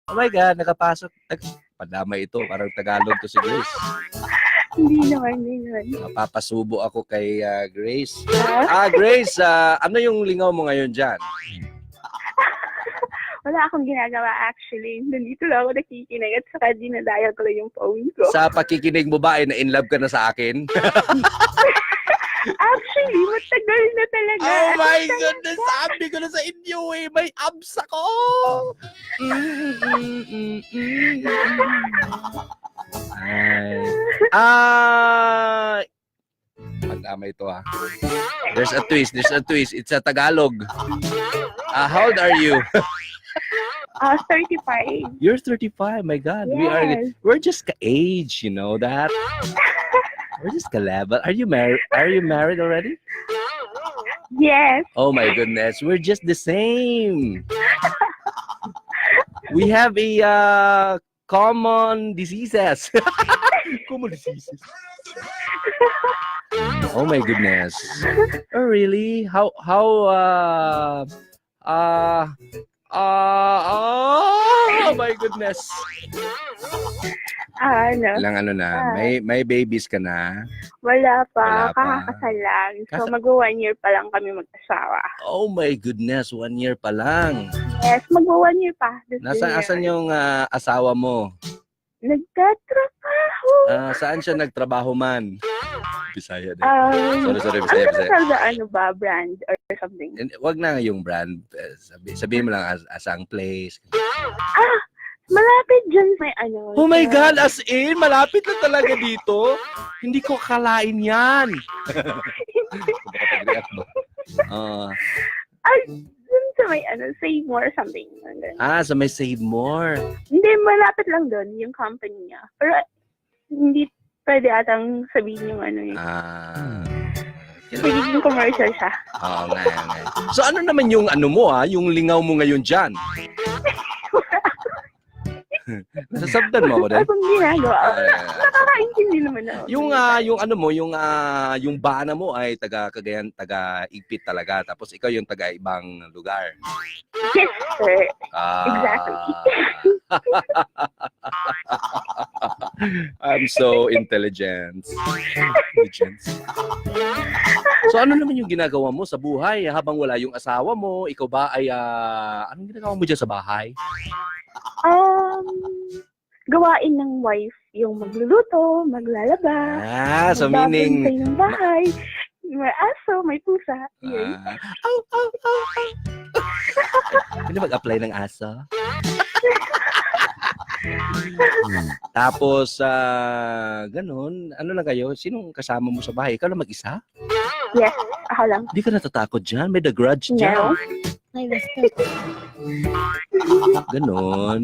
Oh my God, nakapasok. Padamay ito, parang Tagalog to si Grace. Hindi naman, hindi naman. Mapapasubo ako kay Grace. Ah, Ah, Grace, ano yung lingaw mo ngayon dyan? Wala akong ginagawa actually. Nandito lang ako nakikinig at saka dinadial ko lang yung phone ko. Sa pakikinig mo ba ay na-in love ka na sa akin? Actually, matagal na talaga. Oh my goodness! Sabi ko na sa inyo eh, may abs ako! Ay. Ah! Madama ito ah. There's a twist, there's a twist. It's a Tagalog. Ah, how old are you? Ah, 35. You're 35, my God. We're just ka-age, you know that? We're just ka-level. Are you married? Are you married already? Yes. Oh my goodness, we're just the same. We have a common diseases. Common diseases. Oh my goodness. Oh really? How oh my goodness. Ah, ano? Ilang ano na? May babies ka na? Wala pa. Wala pa. Kakakasal lang. So, mag one year pa lang kami mag-asawa. Oh my goodness, one year pa lang. Yes, mag one year pa this Nasa year. Asan yung asawa mo? Nagtatrabaho. Ah, saan siya nagtrabaho man? Bisaya din. Sorry, sorry, Bisaya, Ano Bisaya. sa ano ba, brand or something? And wag na yung brand. Eh, sabihin mo lang asang place. Ah, malapit dyan may ano. Oh my God, as in, malapit na talaga dito. Hindi ko akalain yan. Baka pag-react ba? Ah, Ay, dun sa may ano, Save More or something. Ganun. Ah, sa may Save More. Hindi, malapit lang dun yung company niya. Pero hindi pwede atang sabihin yung ano yun. Ah. Magiging commercial siya. Oo nga, nga. So ano naman yung ano mo ah, yung lingaw mo ngayon dyan? Nasasabdan mo ako din? Akong ginagawa. Ah, Nakakaintindi naman ako. Yung ano mo, yung bana mo ay taga Cagayan, taga Igpit talaga. Tapos ikaw yung taga ibang lugar. Yes, sir. Ah. Exactly. I'm so intelligent. Intelligent. So ano naman yung ginagawa mo sa buhay habang wala yung asawa mo? Ikaw ba ay anong ginagawa mo diyan sa bahay? Gawain ng wife yung magluluto, maglalaba, Ah, so meaning magbabantay ng bahay, may aso, may pusa. Yun. Ah, aw, aw, aw, aw. Pwede mag-apply ng aso? Tapos, ganun, ano lang kayo? Sinong kasama mo sa bahay? Ikaw lang mag-isa? Yes, ako lang. Hindi ka natatakot dyan? May the Grudge dyan? No. Ay, basta. Ganun.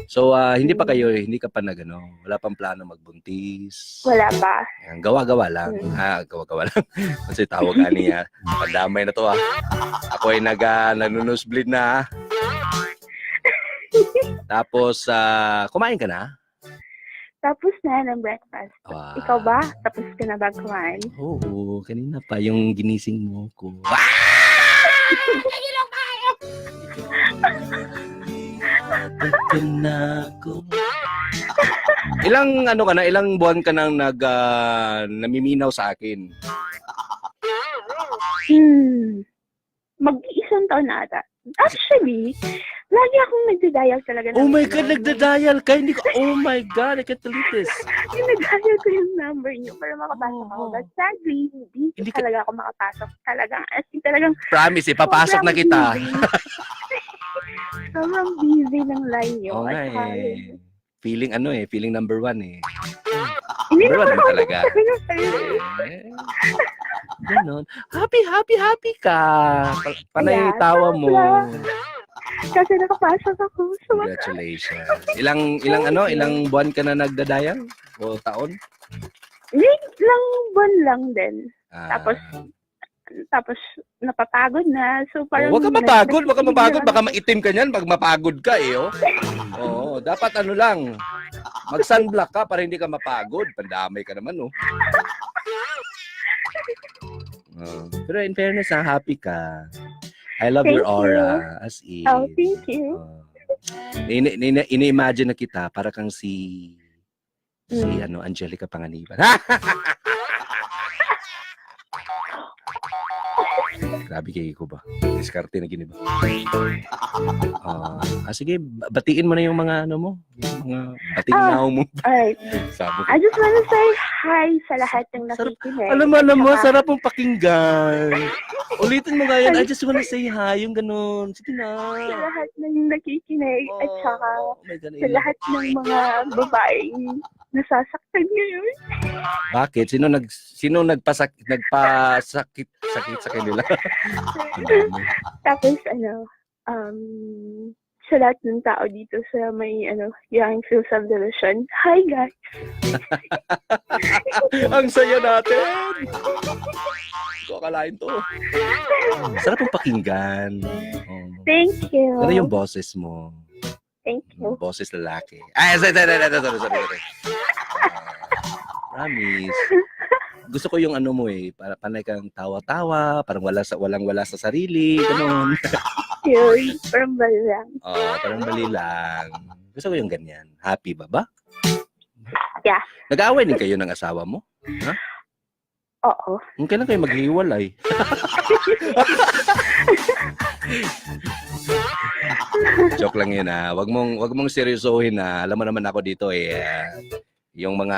So, hindi pa kayo, hindi ka pa nag, ano, wala pang plano magbuntis. Wala pa. Ayan, gawa-gawa lang. Ah, gawa-gawa lang. Kasi tawag ani niya. Pandamay na to ah. Ako ay nag, nanunosebleed na ah. Tapos, kumain ka na? Tapos na ng breakfast. Wow. Ikaw ba? Tapos ka na ba kumain? Oo, kanina pa yung ginising mo ko. Ilang ano ka na, ilang buwan ka nang nag namimiнаw sa akin? Mag-isang taon na ata. Actually, lagi akong nagda-dial talaga ng Oh my ano, God, nagda-dial ka. Hindi ko, oh my God, I can't believe this. Dinadial ko yung number niyo para makapasok ako. Oo. But sadly, hindi, Hindi ka- talaga ako makapasok. Talagang, as in, talagang Promise, ipapasok na sobrang kita. busy. Sobrang busy ng line niyo. Oo At nga saka, eh. Feeling ano eh, feeling number one eh. hindi Number one naman naman ako talaga. talaga. Eh, ganon. Happy, happy, happy ka. Panay Yeah, tawa mo. Kasi nakapasok ako. So, Congratulations. Ilang ilang ano, ilang buwan ka na nagda-dial? O taon? Hindi, ilang buwan lang din. Ah. Tapos, napapagod na. So, parang Oh, wag ka mapagod, wag ka mapagod, nakikinig baka na maitim ka niyan pag mapagod ka eh, oh. Oo, dapat ano lang, mag-sunblock ka para hindi ka mapagod. Pandamay ka naman, oh. Oh. Pero in fairness, ah, happy ka. I love Thank your aura, as in. Oh, thank you. Oh. Ini-imagine na kita para kang si ano, Angelica Panganiban. Grabe kay ko ba? Diskarte na gini ba? Ah, sige, batiin mo na yung mga ano mo, yung mga bating Ah. now mo. Alright. Sabi ko. I just wanna say hi sa lahat ng Sarap. nakikinig. Alam mo, At saka- sarap mong pakinggan. Ulitin mo nga yun. I just wanna say hi, yung ganun. Sige na. Sa lahat ng nakikinig at saka Oh my God, sa lahat ng mga babaeng nasasaktan ngayon. Bakit? Sino nagpasakit sakit sa kanila? Ang dami. Tapos ano, sa lahat ng tao dito sa may ano, Youngfield Subdivision. Hi, guys! Ang saya natin. Hindi ko akalain to. Sarap mong pakinggan. Oh. Thank you. Ano yung boses mo? Thank you. Boses lalaki. Ay, sorry, sorry, sorry, sorry, sorry, sorry. Ah, promise. Gusto ko yung ano mo eh, para panay kang tawa-tawa, parang walang wala sa sarili, ganun. Yun, parang bal lang. Oh, parang bali lang. Gusto ko yung ganyan. Happy ba ba? Yeah. Nag-aaway din kayo ng asawa mo? Oo. Kung kailan kayo maghiwalay? Joke lang yun ah. Wag mong seryosohin na. Alam mo naman ako dito eh. Yung mga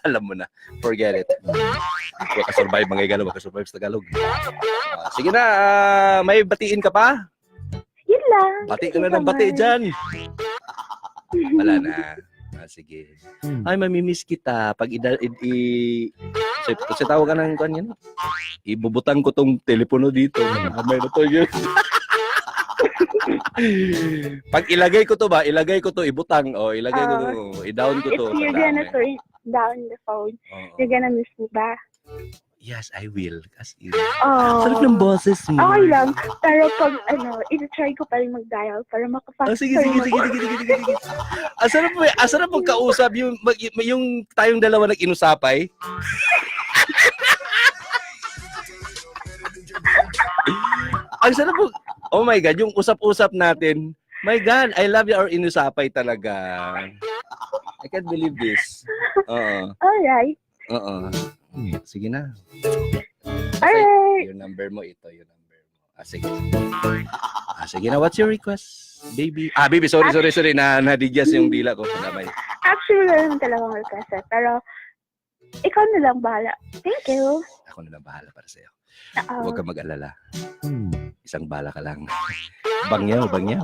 alam mo na. Forget it. Hindi ko ka-survive mga igalo, makasurvive sa Tagalog. Ah, sige na, may batiin ka pa? Yun lang. Bati ka na ng bati dyan. Wala na. Ah, sige. Ay, mamimiss kita. Pag ida, i, i, sa tawag ka ng kanya, no? Ibubutang ko tong telepono dito. Amay na to yun. Pag ilagay ko to ba, ilagay ko to, ibutang. O, ilagay ko to, i-down ko to. If you're Sa gonna dami. turn down the phone, Oo. you're gonna miss me ba? Yes, I will. As in. Oh. Sarap ng boses mo. Okay lang. Pero pag ano, iti-try ko pa rin mag-dial para makapasok Oh, sige, sige, sige, sige, sige, sige, sige. Ang sarap mong kausap yung tayong dalawa nag-inusapay. Ang sarap mo. Oh my God, yung usap-usap natin. My God, I love your inusapay talaga. I can't believe this. Oo. Alright. Oo. Sige na. Alright. Yung number mo, ito yung number mo. Ah, sige. Ah, sige na. What's your request, baby? Ah, baby, sorry, sorry, sorry. Na, nadigyas yung dila ko. Damay. Actually, wala naman talagang request eh. Pero, ikaw na lang bahala. Thank you. Ako na lang bahala para sa'yo. Oo. Huwag ka mag-alala. Isang bala ka lang. Bangyaw, bangyaw.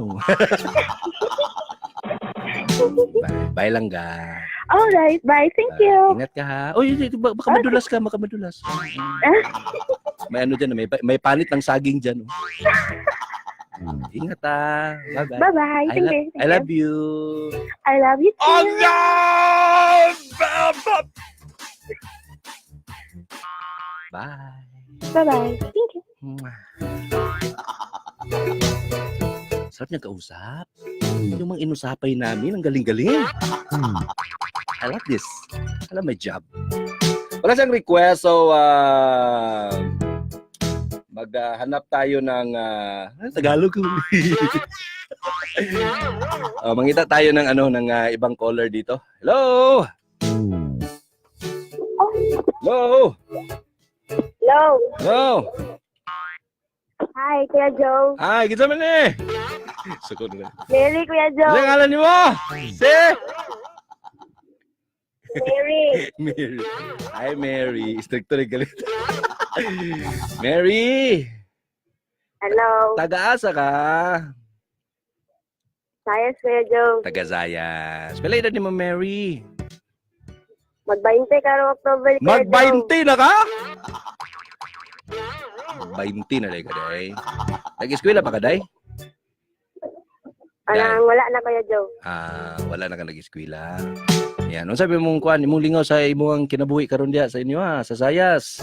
Bye, bye lang ga. Alright. Bye. Thank Bye. you. Ingat ka ha. Uy, baka madulas ka, baka madulas. May ano dyan, may panit ng saging dyan. Oh. Ingat ah. Bye-bye. Bye-bye. I Thank you. I Thank love you. you. I love you too. Oh no! Bye. Bye-bye. Thank you. Mwah. Sarap niyang kausap. Yung mga inusapay namin, ang galing-galing. I like this. I love my job. Wala siyang request, so maghanap tayo ng ano, Tagalog. Mangita tayo ng ano ng ibang caller dito. Hello. Hello. Hello. Hello. Hi, Kuya Joe. Ay, kita man eh. Sukod na. Mary, Kuya Ano ang ngalan niyo mo? Si? Mary. Mary. Hi, Mary. Stricto rin galit. Mary! Hello. Taga-asa ka? Sayas, Kuya Joe. Taga-Zayas. Pila edad ni mo, Mary? Mag-20 karong October, Mag-20 na ka? 20 na day ka, day. Nag-eskwela pa ka, day? Anang wala na, Kuya Joe. Ah, wala na ka nag-eskwela. Yan. Ano sabi mong kuan, imong lingaw sa imong kinabuhi karon diya sa inyo ha, sa Zayas?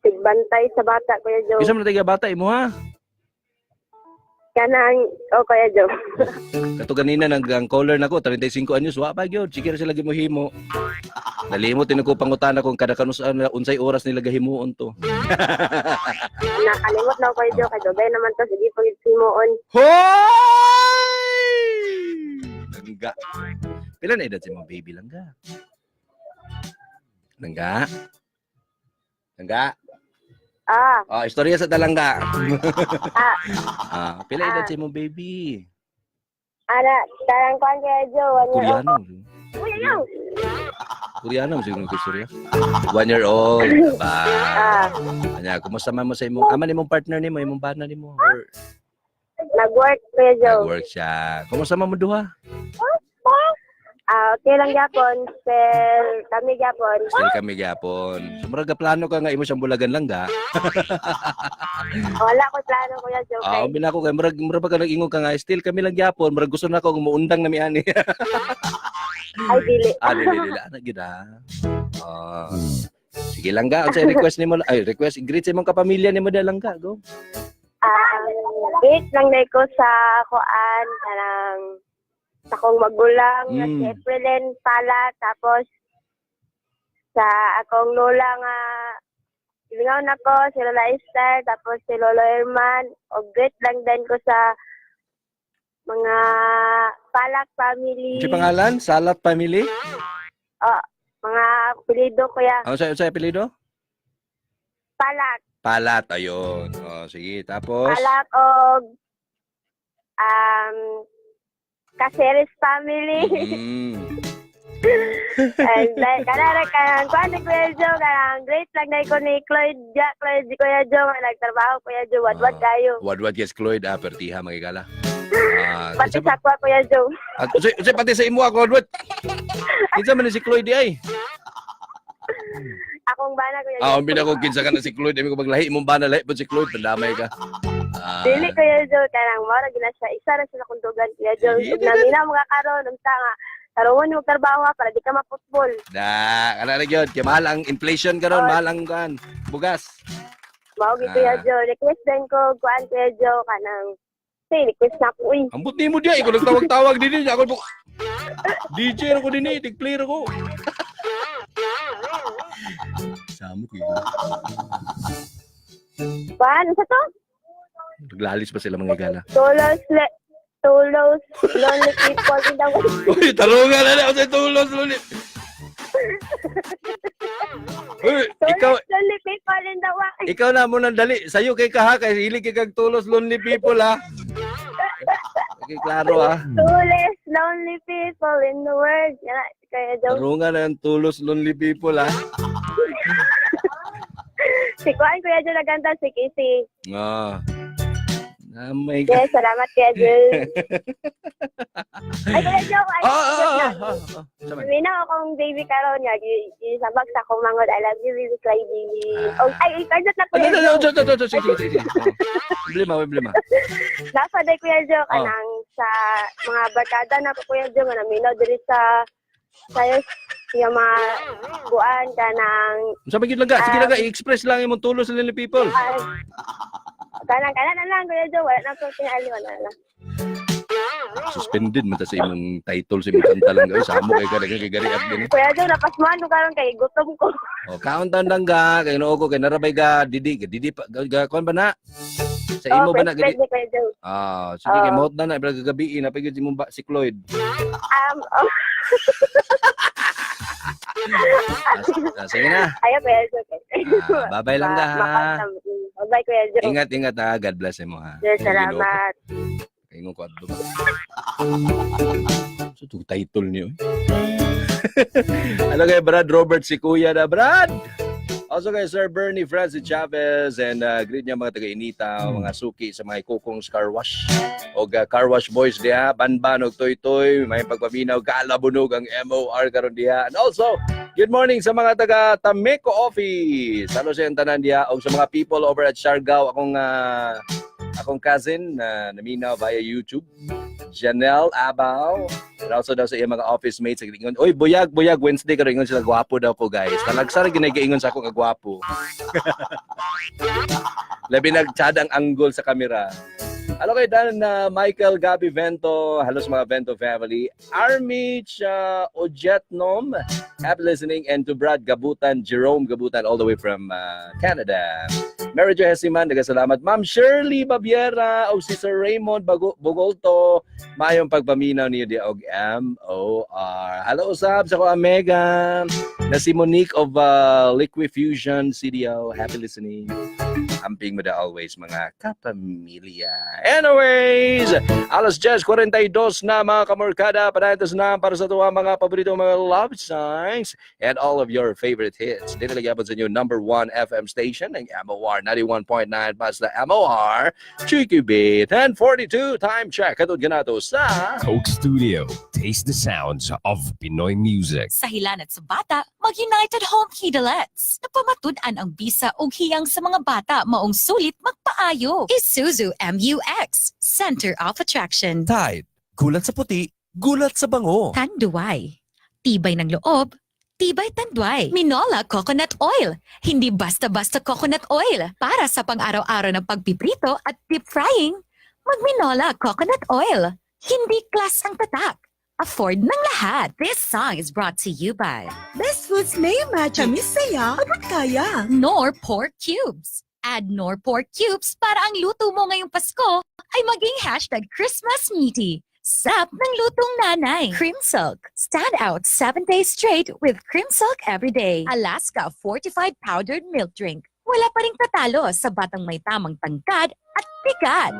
Tigbantay sa bata, Kuya Joe. Isa man na bata imo ha? Kanang, oh, Kuya Joe. Kato ganina nag ang caller nako 35 anyos wa pa gyud. Sige ra sila gimuhimo. Nalimot din ko pangutana kung kada kanus-an unsay oras nila gahimuon to. Nakalimot na ko, Kuya Joe. Kay dugay naman to. Sige, pag simuon. Hoy! Langga. Pila na edad si mga baby, langga? Langga? Langga? Ah, Oh, istorya sa talangga. Ah. Ah, pila edad si mong baby? Ana, tarang kuan, Kuya Joe. 1 year old. Koreano. Kuya Joe! Koreano siguro ko istorya. 1 year old. Ba. Ah, Anya, kumusta man mo sa imong ama nimong partner nimo, imong bana nimo? Or nag-work, Kuya Joe. nag-work siya. Kumusta man mo duha? Ah, okay lang gyapon. Sir, kami gyapon. Still kami gyapon. So, murag plano ka nga imo siyang bulagan lang ga. Wala ko plano, Kuya Joe. Ah, uh, ako kay murag murag pa ka nag-ingon ka nga still kami lang gyapon, murag gusto na ako muundang na mi ani. Ay, dili. Ah, dili dili ana gyud ah. Ah. Sige lang ga, unsay request nimo? Ay, request greet sa imong kapamilya nimo da lang ga, go. Ah, wait lang na ko sa kuan kanang sa akong magulang nga si Aprilyn Pala, tapos sa akong lola nga ilingaw na ko si Lola Esther, tapos si Lolo Herman, og great lang din ko sa mga Palak family. Unsay pangalan? Salat family? Oh, mga apelyido, kuya. Ano unsay apelyido? Palak. Palat, ayun. Oh, sige, tapos Palak og Caceres family. And then, kanara kanang kuan ni Kuya Joe, kanang great lang na ko ni Cloyd, ja, Cloyd, di Kuya Joe, nga nagtrabaho, Kuya Joe, wadwad Ah. kayo. Wadwad yes Cloyd, ah, pertiha mga igala. Ah, Pati kinsa pa? sa kuha, Kuya Joe. At unsay pati sa imo ako wadwad. Kinsa man ni si Cloyd di ay? Akong bana, Kuya Ah, Joe. umbina ko kinsa ka na si Cloyd, imi ko maglahi imong bana lahi pud si Cloyd, pandamay ka. Ah. Dili, Kuya Joe, kanang mara gina siya. Isa ra siya kundugan, Kuya Joe. Sige, Ug namina mga karon, unsa nga, tarungon mo trabaho ha, para di ka maputbol. Da, kana na gyud, kay mahal ang inflation karon, Oh. mahal ang kan, bugas. Mao gi Kuya Ah. Joe, request din ko, kuan Kuya Joe, kanang, say, request na ko, uy. Ambot nimo diya, ikaw nagtawag-tawag dinhi, ako po. DJ ako dinhi, tig-player ako. Samo ko yun. Kuan, unsa to? Naglalis pa sila mga igala. Tulos, le, tulos, lonely people in the world. Uy, tarungan na na ako sa tulos, luli. Uy, ikaw, Tulos, lonely people in the world. ikaw na mo nang dali. Sa'yo kay kaha, kay hilig kay kag tulos, lonely people, ha. Okay, klaro, ha. Tulos, lonely people in the world. Yan na, Kuya Joe. Tarungan na yung tulos, lonely people, ha. Si Kuan, Kuya Joe, naganda si Casey. Ah. Oh my God. Yes, salamat, Kuya Joe. Ay, Kuya Joe, ay, Ah, ah, ah, ah, ah, ah. Sama. Minaw akong baby karon nga gisabag sa akong mangod, "I love you, baby Cly baby." Ah. Oh, ay ikajot na Ano, Kuya ano, Joe. ano, ano, ano, sige, sige, sige. Oh. Problema, problema. Nasa day Kuya Joe Oh. kanang sa mga barkada na ko, Kuya Joe, nga naminaw diri sa yung mga buan kanang Sabi gid lang ka, sige lang ka, i-express lang imong tulos sa lonely people. Ah, kanang kanan na lang, Kuya Joe, wala na akong tingali, wala na. Suspended man ta sa imong title sa imong kanta lang gawin. Samo kay ka kay gari up din. Kuya Joe, napasmuhan ko karon kay gutom ko. O kaon tan lang ga, kay noo ko kay narabay ga didi, ga didi pa ga, ga kuan ba na? Sa imo Oh, ba na gadi? president ni Kuya Joe. Ah, sige kay Oh. mahot na na pero gagabi na pagid imong ba si Cloyd. Oh, Ah, sige na. Ayaw, Kuya Joe. Ah, bye-bye lang ga ha. Bye, Kuya Joe. Ingat ingat ha. God bless mo ha. Sir, salamat. Kay ko adto ba. So itong title niyo. Eh. Ano kay Brad Robert si Kuya na Brad? Also kay Sir Bernie Francis Chavez and greet niya mga taga-inita, mga suki sa mga kukong car wash. O car wash boys diha, banban og toy-toy, may pagpaminaw, kalabunog ang MOR karon diha. And also, good morning sa mga taga Tameco office. Halo sa iyong tanan diha og sa mga people over at Siargao, akong cousin na naminaw via YouTube. Janelle Abao. And also daw sa iyang mga office mates. Ingon, "Oy, buyag, buyag, Wednesday karon." Ingon sila, gwapo daw ko, guys. Talagsara ginagaingon sa ako nga gwapo. Labi nagtsada ang angle sa kamera. Hello kay Dan Michael Gabi Vento. Hello sa mga Vento family. Armich Ojetnom. Happy listening. And to Brad Gabutan, Jerome Gabutan, all the way from Canada. Mary Jo Hesiman, salamat. Ma'am Shirley Babiera o si Sir Raymond Bogolto. Mayong pagpaminaw niyo di og MOR. Hello usab sa ko Omega na si Monique of Liquifusion CDO. Happy listening. Amping mo da always, mga kapamilya. Anyways, alas 10:42 na, mga kamorkada. Padayon na para sa tuwa mga paborito mga love songs and all of your favorite hits. Dito lang sa inyo number one FM station, ang MOR 91.9, basta MOR Chiki Beat. 10:42 time check. Katod ganato sa Coke Studio. Taste the sounds of Pinoy music. Sa hilanat sa bata, mag-United Home Kidalets. Napamatud-an ang bisa og hiyang sa mga bata maong sulit magpaayo. Isuzu MUX, Center of Attraction. Tide. Gulat sa puti, gulat sa bango. Tanduay. Tibay ng loob, tibay Tanduay. Minola Coconut Oil. Hindi basta-basta coconut oil. Para sa pang-araw-araw ng pagpiprito at deep frying, mag-Minola Coconut Oil. Hindi class ang tatak. Afford ng lahat. This song is brought to you by Best Foods Mayo Magic. Tamis, saya, abot kaya. Knorr Pork Cubes. Add Knorr Pork Cubes para ang luto mo ngayong Pasko ay maging #ChristmasMeaty. Sap ng lutong nanay. Cream Silk. Stand out 7 days straight with Cream Silk every day. Alaska Fortified Powdered Milk Drink. Wala pa rin tatalo sa batang may tamang tangkad at bigat.